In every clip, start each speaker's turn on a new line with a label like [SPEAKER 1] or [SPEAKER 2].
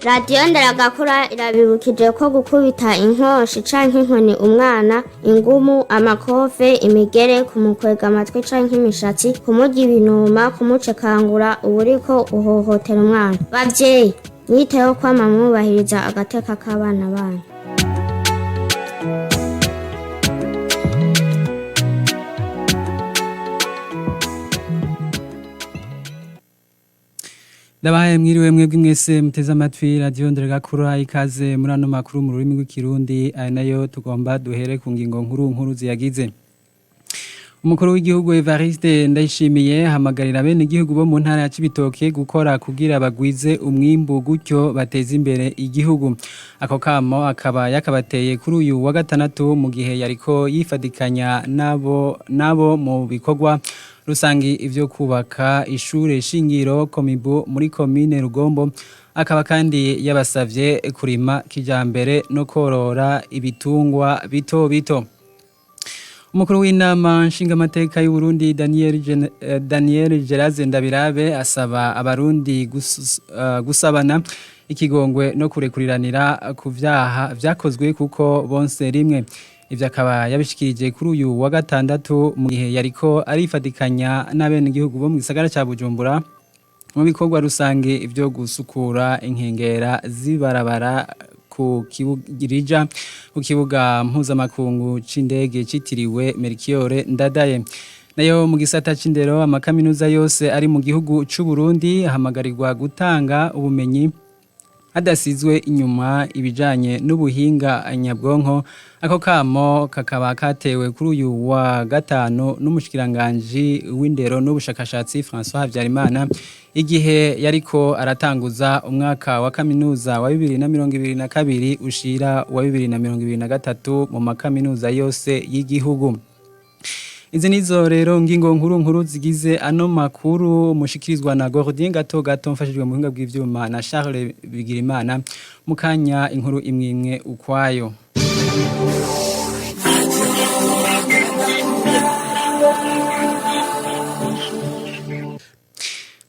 [SPEAKER 1] Radiyo Nderagakura irabibukije ko gukubita inkoshi canke inkoni umwana, ingumu, amakofe, imigere, kumukwega amatwi canke imishatsi, kumurya ibinuma, kumucekangura, uba uriko uhohotera umwana. Bavyeyi, mwiteho kwama mwubahiriza agateka k'abana banyu.
[SPEAKER 2] Ndabahaye mwiriwe mwebwe mwese muteze amatwi radiyo Nderagakura, ikaze muri ano makuru mu rurimi rw'ikirundi, aya nayo tugomba duhere ku ngingo nkuru nkuru ziyagize. Umukuru w'igihugu Evariste Ndayishimiye ahamagarira bene igihugu bo mu ntara ya Cibitoke gukora kugira bagwize umwimbu gutyo bateze imbere igihugu. Ako kamo akaba yakabateye kuri uyu wa gatandatu mu gihe yariko yifadikanya nabo mu bikorwa rusangi ivyo kubaka ishure shingiro Komibu muri komine Rugombo, akaba kandi yabasavye kurima kijambere no korora ibitungwa bito bito. Umukuru w'inama nshingamateka y'u Burundi Daniel Geraze Ndabirabe asaba abarundi gusabana ikigongwe no kurekuriranira ku vyaha vyakozwe kuko bonse rimwe. Ivyo akaba yabishikirije kuri uyu wa gatandatu mu gihe yariko arifadikanya n'abenegihugu bo mu gisagara ca Bujumbura mu bikorwa rusange ivyo gusukura inkengera z'ibarabara ku kibuga ku kibuga mpuzamakungu c'indege citiriwe Melchior Ndadaye. Nayo mu gisata c'indero, amakaminuza yose ari mu gihugu c'u Burundi ahamagarirwa gutanga ubumenyi hadasizwe inyuma ibijanye n'ubuhinga nyabwonko. Ako kamo kakaba katewe kuri uyu wa gatanu n'umushikiranganji w'indero n'ubushakashatsi François Habyarimana igihe yariko aratanguza umwaka wa kaminuza wa 2022 ushira wa 2023 mu makaminuza yose y'igihugu. Izi nizo rero ngingo nkuru nkuru zigize ano makuru mushikirizwa na Gordien Gato Gato mfashijwe mu buhinga bw'ivyuma na Charles Bigirimana. Mukanya inkuru imwimwe ukwayo.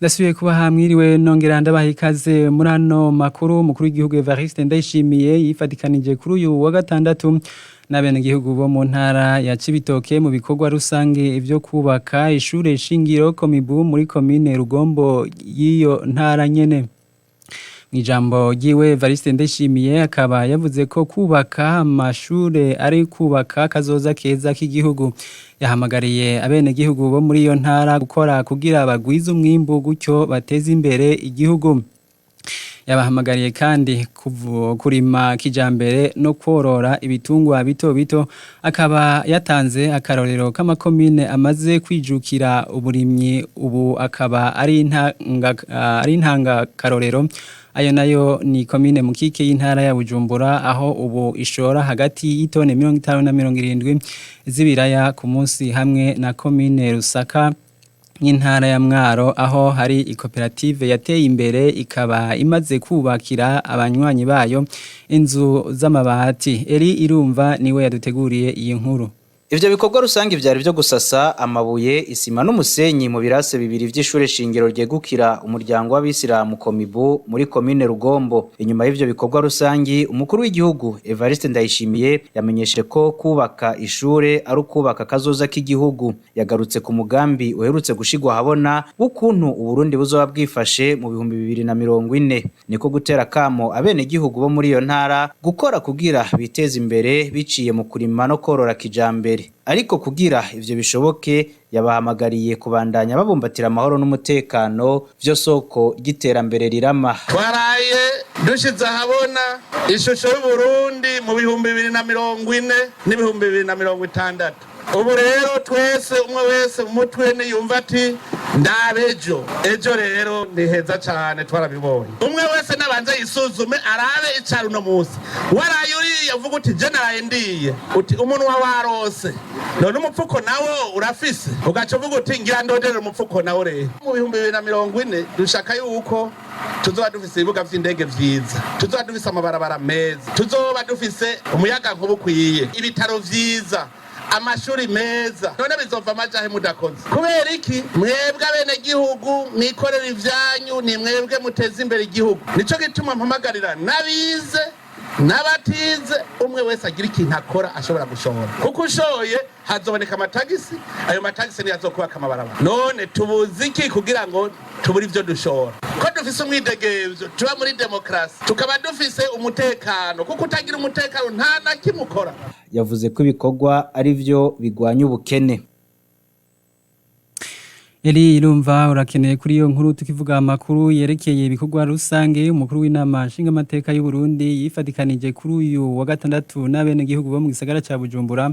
[SPEAKER 2] Ndasubiye kubaha mwiriwe nongera ndabaha ikaze muri ano makuru. Umukuru w'igihugu Evariste Ndayishimiye yifatikanije kuri uyu wa gatandatu n'abenegihugu bo mu ntara ya Cibitoke mu bikorwa rusange ivyo kubaka ishure shingiro Komibu muri komine Rugombo y'iyo ntara nyene. Mw'ijambo ryiwe Evariste Ndayishimiye akaba yavuze ko kubaka amashure ari kubaka kazoza keza k'igihugu. Yahamagariye abenegihugu bo muri iyo ntara gukora kugira bagwize umwimbu gutyo bateze imbere igihugu. Yabahamagariye kandi kurima kijambere no kworora ibitungwa bito bito, akaba yatanze akarorero k'amakomine amaze kwijukira uburimyi ubu akaba ari intanga karorero. Ayo nayo ni komine Mukike y'intara ya Bujumbura aho ubu ishora hagati y'itone 50 na 70 z'ibiraya ku munsi, hamwe na komine Rusaka y'intara ya Mwaro aho hari ikoperative yateye imbere ikaba imaze kubakira abanywanyi bayo inzu z'amabati. Eri Irumva niwe yaduteguriye iyi nkuru.
[SPEAKER 3] Ivyo bikorwa rusangi vyari vyo gusasa amabuye, isima n'umusenyi mu birase bibiri vy'ishure shingiro ryegukira umuryango w'abisilamu Komibu muri komine Rugombo. Inyuma y'ivyo bikorwa rusangi, umukuru w'igihugu Evariste Ndayishimiye yamenyesheje ko kubaka ishure ari ukubaka kazoza k'igihugu. Yagarutse ku mugambi uherutse gushigwa habona w'ukuntu Uburundi buzoba bwifashe mu 2040. Niko gutera kamo abenegihugu bo muri iyo ntara gukora kugira biteze imbere biciye mu kurima no korora kijambere. Ariko kugira ivyo bishoboke yabahamagariye kubandanya babumbatira amahoro n'umutekano vyo soko ry'iterambere rirama.
[SPEAKER 4] Twaraye dushize ahabona ishusho y'Uburundi mu 2040 n'ibihumbi 2060. Ubu rero twese umwe wese umutwe niyumva ati ndabejo ejo rero ni heza cane, twarabibonye. Umwe wese nabanze yisuzume arabe icari uno munsi. Waraye uriye uvuga uti je naraye ndiye, uti umunwa warose, none umupfuko nawo urafise, ugaca uvuga uti ngira ndondere umupfuko nawo. Rero mu 2040 dushaka yuko tuzoba dufise ibibuga vy'indege vyiza, tuzoba dufise amabarabara meza, tuzoba dufise umuyagankuba ukwiye, ibitaro vyiza, Amashuri meza none bizova amajahe mudakoze? Kubera iki? Mwebwe abenegihugu mwikorera ivyanyu, ni mwebwe muteza imbere igihugu. Nico gituma mpamagarira n'abize n'abatize, umwe wese agira ikintu akora ashobora gushora, kuko ushoye hazoboneka amatagisi. Ayo matagisi niyo azokubaka amabarabara. None tubuze iki kugira ngo tubure ivyo dushora, ko dufise umwidegemvyo, tuba muri demokarasi, tukaba dufise umutekano? Kuko utagira umutekano nta na kimwe ukora.
[SPEAKER 3] Yavuze ko ibikorwa ari vyo bigwanya ubukene.
[SPEAKER 2] Eli irumva urakeneye. Kuri iyo nkuru tukivuga amakuru yerekeye ibikorwa rusange, umukuru w'inama nshingamateka y'u Burundi yifadikanije kuri uyu wa gatandatu n'abenegihugu bo mu gisagara ca Bujumbura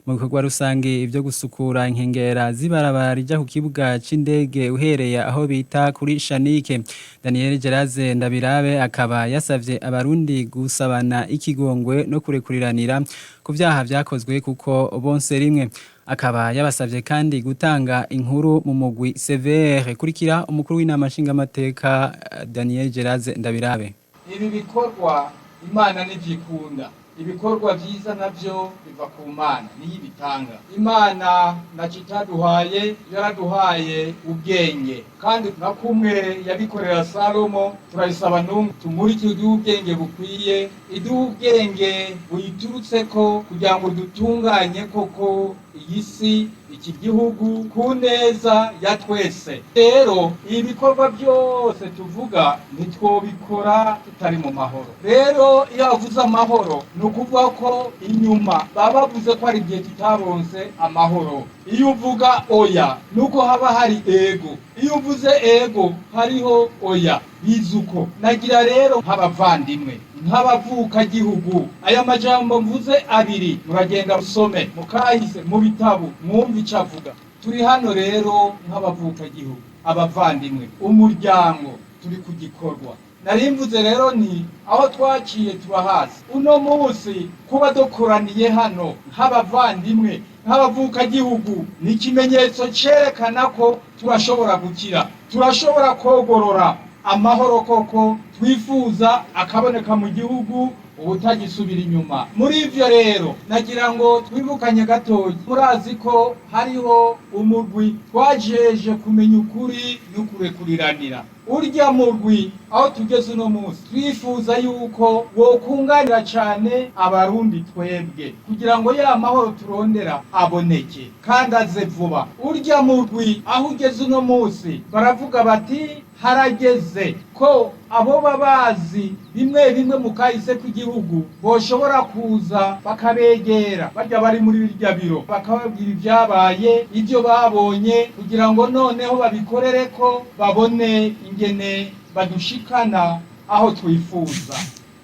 [SPEAKER 2] mu bikorwa rusange ivyo gusukura inkengera z'ibarabara rija ku kibuga c'indege uhereye aho bita kuri Shanike. Daniel Geraze Ndabirabe akaba yasavye abarundi gusabana ikigongwe no kurekuriranira ku vyaha vyakozwe, kuko bonse rimwe. Akaba yabasavye kandi gutanga inkuru mu mugwi CVR. Kurikira umukuru w'inama nshingamateka Daniel Geraze Ndabirabe.
[SPEAKER 5] Ibi bikorwa Imana ntibyikunda. Ibikorwa byiza nabyo biva ku Mana, niyo ibitanga. Imana ntacyo itaduhaye, yaraduhaye ubwenge, kandi na kumwe yabikorera Salomo, turayisaba n'umwe tumurikire, iduhe ubwenge bukwiye, iduhe ubwenge buyiturutse ko kugira ngo dutunganye koko iyi si, iki gihugu, ku neza ya twese. Rero ibikorwa byose tuvuga ntitwobikora tutari mu mahoro. Rero iyo bavuze amahoro, ni ukuvuga ko inyuma baba bavuze ko hari igihe tutaronse amahoro. Iyo uvuga oya, nuko haba hari ego. Iyo uvuze ego, hariho oya. Biza uko. Nagira rero nk'abavandimwe, nk'abavukagihugu, aya majambo mvuze abiri muragenda usome mukahise mu bitabo, mwumve ico avuga. Turi hano rero nk'abavukagihugu, abavandimwe, umuryango, turi ku gikorwa. Narimvuze rero ni aho twaciye turahazi. Uno munsi kuba dukoraniye hano nk'abavandimwe, nk'abavukagihugu, ni ikimenyetso cerekana ko turashobora gukira, turashobora kogorora amahoro koko twifuza akaboneka mu gihugu ubutagisubira inyuma. Muri ivyo rero nagira ngo twibukanye gatoya. Murazi ko hariho umurwi twajeje kumenya ukuri no kurekuriranira. Urya murwi, aho tugeze uno munsi, twifuza yuko wokunganira cane abarundi twebwe kugira ngo ya mahoro turondera aboneke kandi aze vuba. Urya murwi, aho ugeze uno munsi, baravuga bati harageze ko abo babazi bimwe bimwe mu kahise k'igihugu boshobora kuza bakabegera barya bari muri birya biro, bakababwira ibyabaye, ibyo babonye, kugira ngo noneho babikorere ko babone ingene badushikana aho twifuza.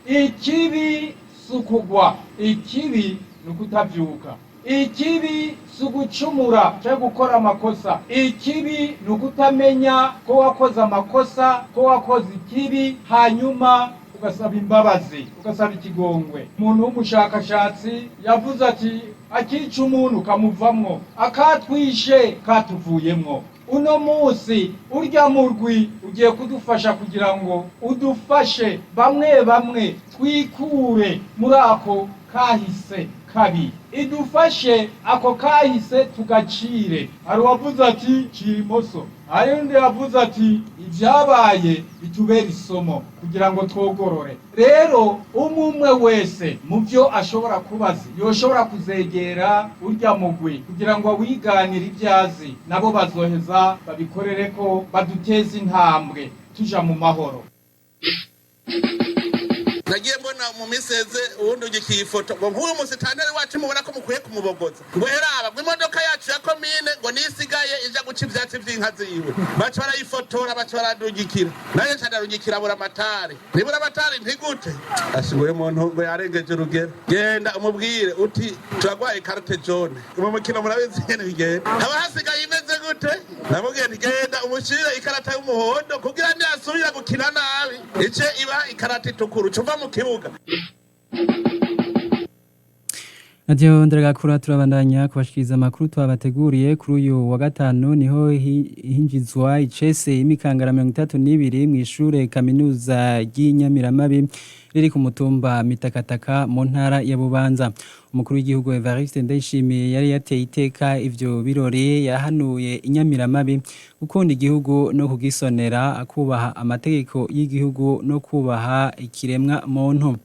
[SPEAKER 5] Ikibi si ukugwa, ikibi ni ukutabyuka. Ikibi si ugucumura cyangwa gukora amakosa, ikibi ni ukutamenya ko wakoze amakosa, ko wakoze ikibi, hanyuma ugasaba imbabazi, ugasaba ikigongwe. Umuntu w'umushakashatsi yavuze ati akica umuntu kamuvamwo, akatwishe katuvuyemwo. Uno munsi urya murwi ugiye kudufasha kugira ngo udufashe bamwe bamwe twikure muri ako kahise kabi, idufashe ako kahise tugacire. Hari uwavuze ati cira imoso, hari undi yavuze ati ibyabaye bitubere isomo kugira ngo twogorore. Rero umwe umwe wese mu byo ashobora kubaza yoshobora kuzegera urya mugwi kugira ngo awiganire ibyo azi, nabo bazoheza babikorere ko baduteze intambwe tuja mu mahoro.
[SPEAKER 4] Nagiye mbona mu miseze uwundi ugikiye ifoto ngo nk'uyu musitanteri wacu mubona ko mukwiye kumubogoza, ngo heraba ngo imodoka yacu ya komine ngo nisigaye ija guca ivyatsi vy'inka ziwe. Baca barayifotora, baca baradugikira, naye nca ndarungikira Buramatari. Nibura amatari ntigute ashinga uyu muntu ngo yarengeje urugero, genda umubwire uti turagwaye carte jaune mu mukino. Murabizi ingene bigenda, haba hasigaye imeze gute? Namubwiye nti genda umushire ikarata y'umuhondo kugira ntiyasubira gukina nabi, ice iba ikarata itukura, uca uva mu kibuga.
[SPEAKER 2] Radio Nderagakura, turabandanya kubashikiriza amakuru twabateguriye. Kuri uyu wa gatanu niho hinjizwa icese imikangara 32 mw'ishure kaminuza ry'Inyamiramabi. riri ku mutumba Mitakataka mu ntara ya Bubanza. Umukuru w'igihugu Evariste Ndayishimiye yari yateye iteka ivyo birori, yahanuye inyamiramabi gukunda igihugu no kugisonera, akubaha amategeko y'igihugu no kubaha ikiremwa muntu.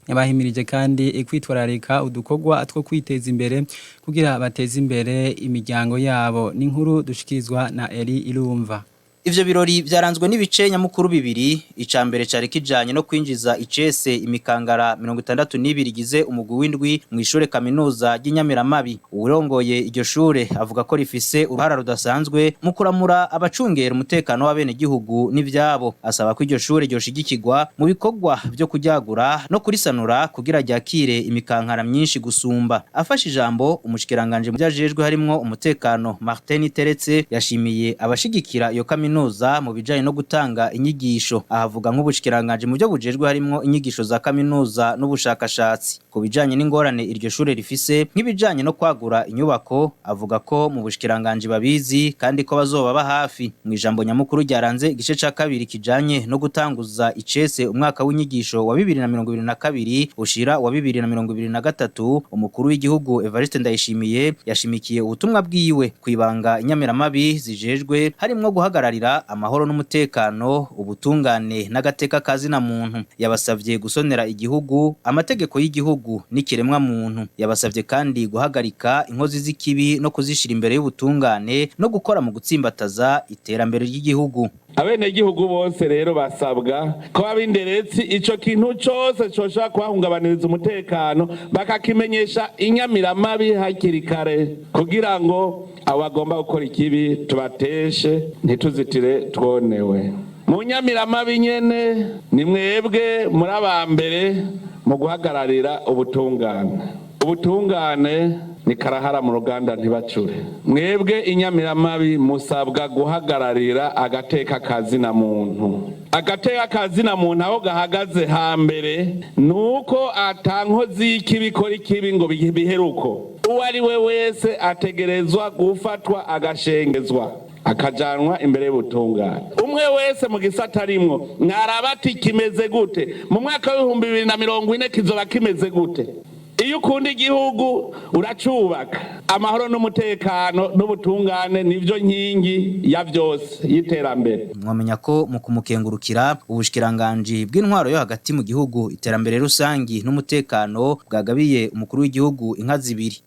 [SPEAKER 2] Yabahimirije kandi kwitwararika udukorwa two kwiteza imbere kugira bateze imbere imiryango yabo. N'inkuru dushikirizwa na Eli Irumva.
[SPEAKER 3] Ivyo birori vyaranzwe n'ibice nyamukuru bibiri. Ica mbere cari kijanye no kwinjiza icese imikangara 62 igize umugwi w'indwi mu ishure kaminuza ry'Inyamiramabi. Uwurongoye iryo shure avuga ko rifise uruhara rudasanzwe mu kuramura abacungera umutekano w'abenegihugu n'ivyabo. Asaba ko iryo shure ryoshigikirwa mu bikorwa vyo kuryagura no kurisanura kugira ryakire imikankara myinshi gusumba. Afashe ijambo, umushikiranganje mu vyajejwe harimwo umutekano, Martin Teretse, yashimiye abashigikira iyo kaminuza mu bijanye no gutanga inyigisho. Ahavuga nk'ubushikiranganje mu byo bujejwe harimwo inyigisho za kaminuza n'ubushakashatsi. Ku bijanye n'ingorane iryo shure rifise nk'ibijanye no kwagura inyubako, avuga ko mu bushikiranganje babizi kandi ko bazoba hafi. Mu ijambo nyamukuru ryaranze igice ca kabiri kijanye no gutanguza icese umwaka w'inyigisho wa 2022 ushira wa 2023, umukuru w'igihugu Evariste Ndayishimiye yashimikiye ubutumwa bwiwe kwibanga inyamiramabi zijejwe harimwo guhagararira amahoro n'umutekano, ubutungane n'agateka kazina muntu. Yabasavye gusonera igihugu, amategeko y'igihugu n'ikiremwa muntu. Yabasavye kandi guhagarika inkozi z'ikibi no kuzishira imbere y'ubutungane no gukora mu gutsimbataza iterambere ry'igihugu.
[SPEAKER 4] Abenegihugu bose rero basabwa ko ab'inderetsi ico kintu cose coshobora kubahungabaniriza umutekano bakakimenyesha inyamiramabi hakiri kare, kugira ngo abo bagomba gukora ikibi tubateshe, ntituzitire twonewe. Mu nyamiramabi nyene ni mwebwe muri aba mbere mu guhagararira ubutungane. Ubutungane ni karahara mu ruganda ntibacure. Mwebwe inyamiramabi musabwa guhagararira agateka kazina muntu. Agateka kazina muntu aho gahagaze hambere nuko atankozi y'ikibi ikora ikibi ngo biheruko. Uwo ari we wese ategerezwa gufatwa, agashengezwa, akajanwa imbere y'ubutungane. Umwe wese mu gisata arimwo mwaraba ati kimeze gute mu mwaka w'2040, kizoba kimeze gute? Iyo ukunda igihugu uracubaka. Amahoro n'umutekano n'ubutungane nivyo nkingi ya vyose y'iterambere.
[SPEAKER 3] Mwamenya ko mu kumukengurukira, ubushikiranganji bw'intwaro yo hagati mu gihugu, iterambere rusangi n'umutekano bwagabiye umukuru w'igihugu inka zibiri.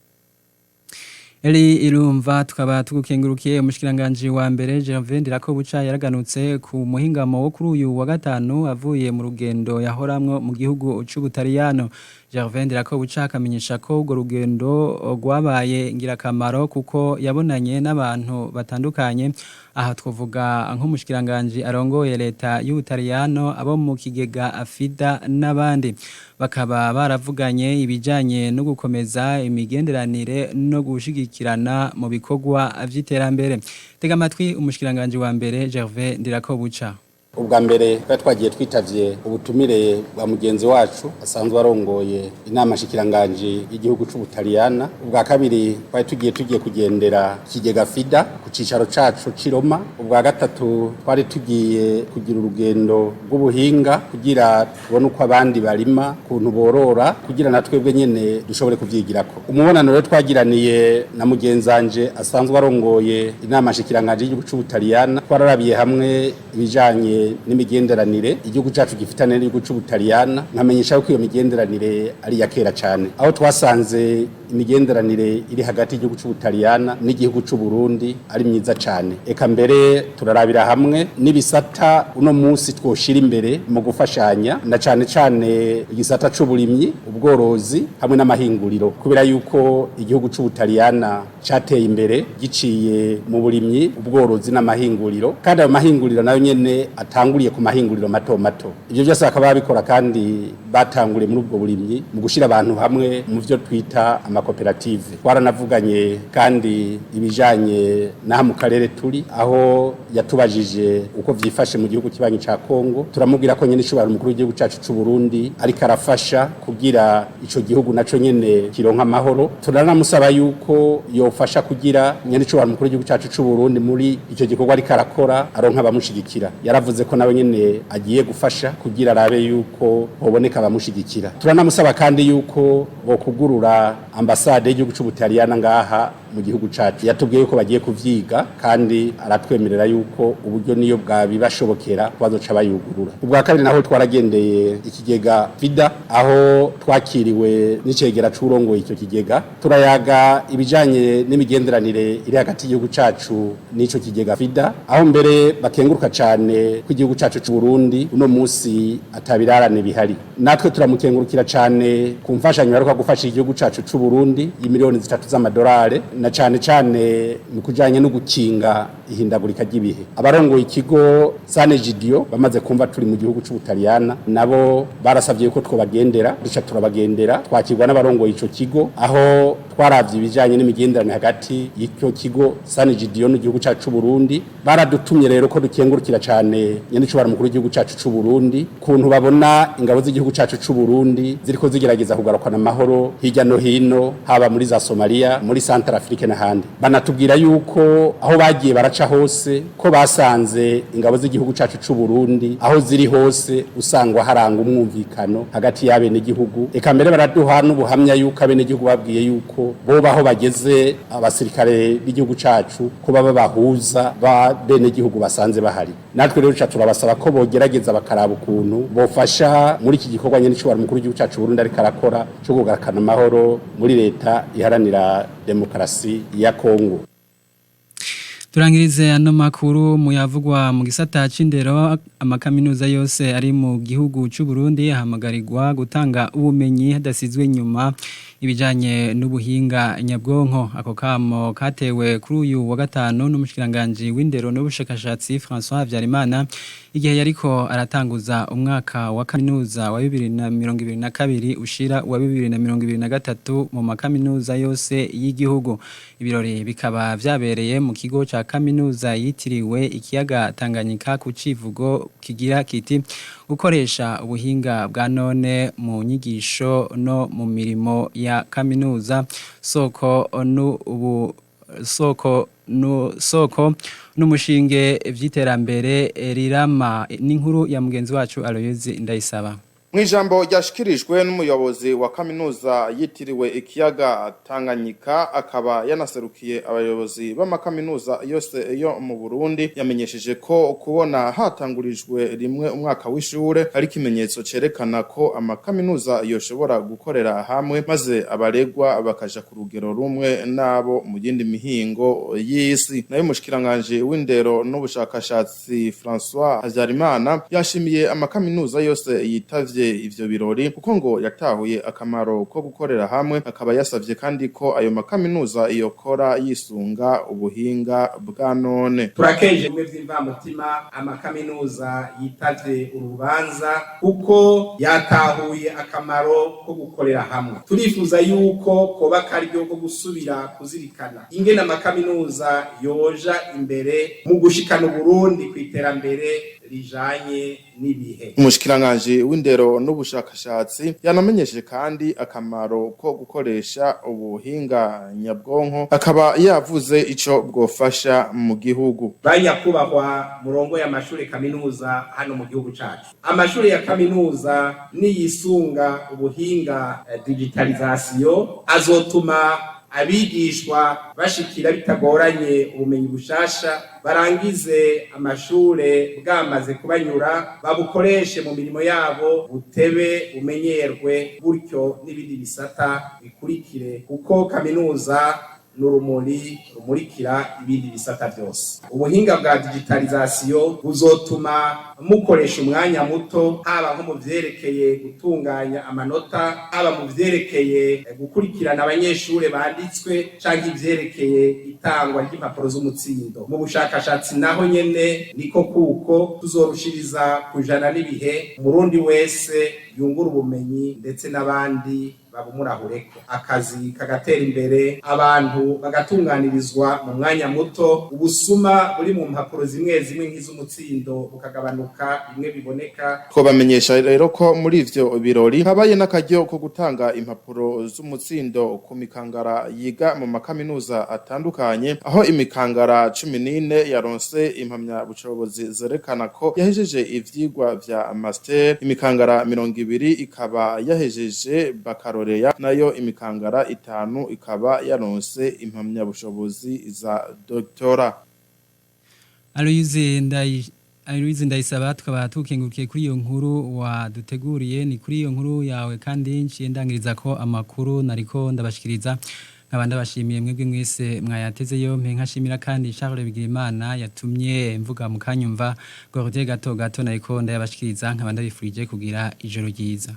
[SPEAKER 2] Eli Irumva, tukaba tugukengurukiye. Umushikiranganje wa mbere Gervais Ndirakobuca yaraganutse ku muhingamo wo kuri uyu wa gatanu avuye mu rugendo yahoramwo mu gihugu c'Ubutaliyano. Gervais Ndirakobuca akamenyesha ko urwo rugendo rwabaye ngirakamaro kuko yabonanye n'abantu batandukanye. Aha twovuga nk'umushikiranganje arongoye leta y'Ubutaliyano, abo mu kigega AFIDA n'abandi, bakaba baravuganye ibijanye no gukomeza imigenderanire no gushigikirana mu bikorwa vy'iterambere. Tega amatwi umushikiranganje wa mbere Gervais Ndirakobuca.
[SPEAKER 6] Ubwa mbere twari twagiye twitavye ubutumire bwa mugenzi wacu asanzwe arongoye inama shikiranganji y'igihugu c'Ubutaliyana. Ubwa kabiri twari tugiye kugendera ikigega FIDA ku cicaro cacu c'i Roma. Ubwa gatatu twari tugiye kugira urugendo rw'ubuhinga kugira tubone uko abandi barima, ukuntu borora, kugira na twebwe nyene dushobore kuvyigirako. Umubonano rero twagiraniye na mugenzanje asanzwe arongoye inama shikiranganji y'igihugu c'Ubutaliyana, twararabiye hamwe ibijanye n'imigenderanire igihugu cacu gifitane n'igihugu c'Ubutaliyana. Nkamenyesha ko iyo migenderanire ari iya kera cane, aho twasanze imigenderanire iri hagati y'igihugu c'Ubutaliyana n'igihugu c'Uburundi ari myiza cane. Eka mbere turarabira hamwe n'ibisata uno munsi twoshira imbere mu gufashanya, na cane cane igisata c'uburimyi, ubworozi hamwe n'amahinguriro, kubera yuko igihugu c'Ubutaliyana cateye imbere giciye mu burimyi, ubworozi n'amahinguriro, kandi ayo mahinguriro nayo nyene atanguriye ku mahinguriro mato mato. Ivyo byose bakaba babikora kandi batanguriye muri ubwo burimyi mu gushira abantu hamwe mu vyo twita amakoperative. Twaranavuganye kandi ibijanye n'aha mu karere turi, aho yatubajije uko vyifashe mu gihugu kibanyi ca Kongo. Turamubwira ko nyene ishobora umukuru w'igihugu cacu c'u Burundi ariko arafasha kugira ico gihugu naco nyene kironka amahoro. Turanamusaba yuko yofasha kugira nyene ishobora umukuru w'igihugu cacu c'u Burundi muri ico gikorwa ariko arakora aronka abamushigikira. Yaravuze ko nawe nyene agiye gufasha kugira arabe yuko hoboneka abamushigikira. Turanamusaba kandi yuko bokugurura ambasade y'igihugu c'Ubutaliyana ngaha mu gihugu cacu. Yatubwiye yuko bagiye kuvyiga kandi aratwemerera yuko uburyo niyo bwabibashobokera bazoca bayugurura. Ubwa kabiri naho twaragendeye ikigega FIDA, aho twakiriwe n'icegera c'urongoye icyo kigega, turayaga ibijanye n'imigenderanire iri hagati y'igihugu cacu n'ico kigega FIDA, aho mbere bakenguruka cane ko igihugu cacu c'u Burundi uno musi atabirarane bihari. Natwe turamukengurukira cane ku mfashanyo yaruka gufasha igihugu cacu c'u Burundi y'imiliyoni 3 z'amadolari, na cane cane mu kujanye no gukinga ihindagurika ry'ibihe. Abarongoye ikigo Sanegidio bamaze kumva turi mu gihugu c'Ubutaliyana, nabo barasavye yuko twobagendera, duca turabagendera, twakirwa n'abarongoye ico kigo, aho twaravye ibijanye n'imigenderanire hagati y'icyo kigo Sanegidio n'igihugu cacu c'u Burundi. Baradutumye rero ko dukengurukira cane nyene icubara mukuru w'igihugu cacu c'u Burundi kuntu babona ingabo z'igihugu cacu c'u Burundi ziriko zigerageza kugarukana amahoro hirya no hino, haba muri za Somalia, muri Central Afrique n'ahandi. Banatubwira yuko aho bagiye baraca hose ko basanze ingabo z'igihugu cacu c'u Burundi aho ziri hose usangwa haranga umwumvikano hagati y'abenegihugu. Eka mbere baraduha n'ubuhamya yuko abenegihugu babwiye yuko bo baho bageze abasirikare b'igihugu cacu ko baba bahuza ba benegihugu basanze bahari. Natwe rero turabasaba ko bogerageza bakaraba ukuntu bofasha muri iki gikorwa nyene c'uwari mukuru w'igihugu cacu Burundi ariko arakora co kugarukana amahoro muri leta iharanira demokarasi ya Kongo.
[SPEAKER 2] Turangirize ano makuru muyavugwa mu gisata c'indero. Amakaminuza yose ari mu gihugu c'u Burundi ahamagarirwa gutanga ubumenyi hadasizwe inyuma ibijanye n'ubuhinga nyabwonko. Ako kamo katewe kuri uyu wa gatanu n'umushikiranganje w'indero n'ubushakashatsi François Habyarimana, igihe yariko aratanguza umwaka wa kaminuza wa 2022 ushira wa 2023 mu makaminuza yose y'igihugu. Ibirori bikaba vyabereye mu kigo ca kaminuza yitiriwe ikiyaga Tanganyika ku civugo kigira kiti gukoresha ubuhinga bwa none mu nyigisho no mu mirimo ya kaminuza, soko n'ubu soko no soko n'umushinge vy'iterambere rirama. N'inkuru ya mugenzi wacu Aloyse Ndayisaba.
[SPEAKER 7] Mwijambo ryashikirijwe n'umuyobozi wa kaminuza yitiriwe ikiyaga Tanganyika, akaba yanaserukiye abayobozi b'amakaminuza yose yo mu Burundi, yamenyesheje ko kubona hatangurijwe rimwe umwaka w'ishure ari ikimenyetso cerekana ko amakaminuza yoshobora gukorera hamwe, maze abaregwa bakaja ku rugero rumwe n'abo mu yindi mihingo y'isi. Nayo umushikiranganje w'indero n'ubushakashatsi François Habyarimana yashimiye amakaminuza yose yitavye ivyo birori, kuko ngo yatahuye akamaro ko gukorera hamwe, akaba yasavye kandi ko ayo makaminuza yokora yisunga ubuhinga bwa none.
[SPEAKER 8] Turakeje bimwe vy'imvamutima amakaminuza yitavye urubanza, kuko yatahuye akamaro ko gukorera hamwe. Turifuza yuko koba karyo ko gusubira kuzirikana ingene amakaminuza yoja imbere mu gushikana Uburundi kw'iterambere rijanye n'ibihe.
[SPEAKER 7] Umushikiranganje w'indero n'ubushakashatsi yanamenyesheje kandi akamaro ko gukoresha ubuhinga nyabwonko, akaba yavuze ico bwofasha mu gihugu.
[SPEAKER 8] Banyakubahwa murongo y'amashure kaminuza hano mu gihugu cacu, amashure ya kaminuza niyisunga ubuhinga digitalisation azotuma abigishwa bashikira bitagoranye ubumenyi bushasha, barangize amashure bwamaze kubanyura, babukoreshe mu mirimo yabo, butebe bumenyerwe gutyo n'ibindi bisata bikurikire, kuko kaminuza n'urumuri rumurikira ibindi bisata byose. Ubuhinga bwa digitalisation buzotuma mukoresha umwanya muto, haba nko mu vyerekeye gutunganya amanota, haba mu vyerekeye gukurikirana abanyeshure banditswe, canke ivyerekeye itangwa ry'impapuro z'umutsindo. Mu bushakashatsi naho nyene niko, kuko tuzorushiriza kujana n'ibihe, umurundi wese yungura ubumenyi ndetse n'abandi Babumurahureko akazi kagatera imbere, abantu bagatunganirizwa mu mwanya muto, ubusuma buri mu mpapuro zimwe zimwe nk'iz'umutsindo bukagabanuka bimwe biboneka.
[SPEAKER 7] Twobamenyesha rero ko muri ivyo birori habaye n'akaryo ko gutanga impapuro z'umutsindo ku mikangara yiga mu makaminuza atandukanye, aho imikangara 14 yaronse impamya bushobozi zerekana ko yahejeje ivyigwa vya master, imikangara 20 ikaba yahejeje bakaloreya, nayo imikangara 5 ikaba yaronse impamya bushobozi za doctora.
[SPEAKER 2] Aloyize Ndayisaba, tukaba tukengurukiye kuri iyo nkuru waduteguriye. Ni kuri iyo nkuru yawe kandi nciye ndangiriza ko amakuru nariko ndabashikiriza, nkaba ndabashimiye mwebwe mwese mwayateze yompe, nkashimira kandi Charles Bigirimana yatumye mvuga mukanyumva. Gordier gato gato nariko ndayabashikiriza, nkaba ndabifurije kugira ijoro ryiza.